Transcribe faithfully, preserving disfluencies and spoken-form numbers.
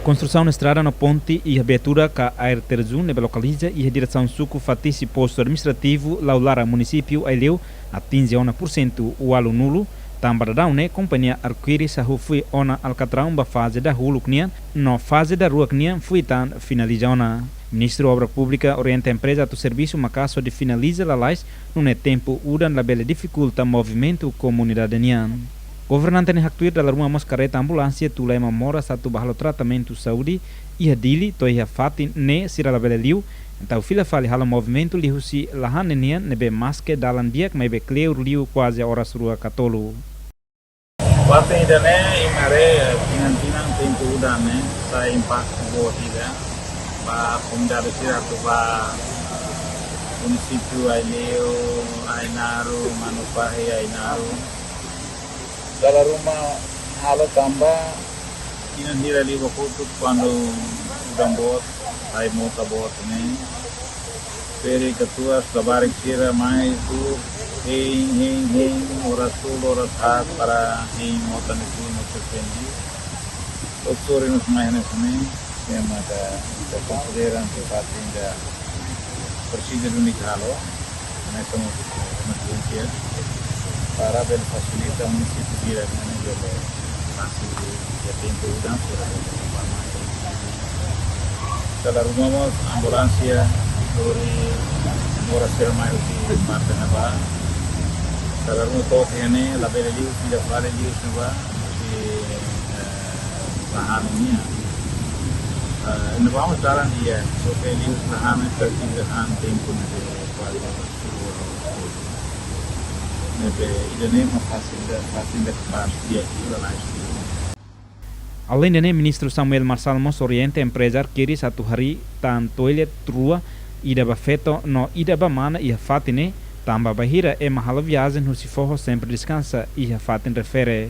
Konstrusaun estrada no ponte iha Betuda ka Air Terjun ne'ebé lokaliza iha diresaun suku Fatisi, postu administrativu Laulara, munisípiu Aileu, atinje ona pursentu ualunulu, tanba daudaun ne'e kompañia Arco-Íris hahú fui ona alkatraun ba faze dahuluk nian, no faze daruak nian fui tan finaliza ona. Ministru Obra Públika orienta empreza atu servisu maka'as hodi finaliza lalais, nune'e tempu udan labele difikulta movimentu komunidade nian. Governante ne'e haktuir dala ruma mós kareta ambulánsia tula ema moras atu ba halo tratamentu saúde iha Dili, to'o iha fatin ne'e sira labele liu, entaun fila fali halo movimentu liuhusi la han ne'e nian ne'ebé maske dalan di'ak maibé kleur liu kuaze oras rua ka tolu. Fatin ida-ne'e imi haree, tinan-tinan tempu udan ne'e sai impaktu boot ida ba komunidade sira atu ba munisípiu Aileu, Ainaro, Manupahi, Ainaro. Dala ruma halo tanba tinan hira liu ba kotuk kuandu udan boot, sai mota boot ne'e. Ferik katuas labarik sira mai tuur hein, hein, hein, oras tolu, oras haat para hein mota ne'e tuur, mota suspende. Otsori nos mai hanesan ne'e, ema ita konsidera atu fatin ida presiza duni halo, hanesan emerjénsia, para bele fasilita munisípiu sira ne'e bele fasil, iha tempu udan sira bele ba mai. Dala ruma mós ambulánsia, lori, moras sira mai husi parte ne'ebá. Dala ruma to'o iha ne'e labele liu, fila fali liu husi ne'ebá, husi, eh, la han nian. Eh, ne'ebá mós dalan di'ak, só ke liu la han, presiza han tempu ne'ebé kuaze ne'ebé ida-ne'e mak fasil ida, fasil ida kapás di'ak lalais. Aleinde ne'e, Ministru Samuel Marçal mós orienta empreza Arco-Íris atu harii tan toilet rua, ida ba feto no ida ba mana iha fatin ne'e, tanba bainhira ema halo viajen husi foho sempre deskansa iha fatin refere.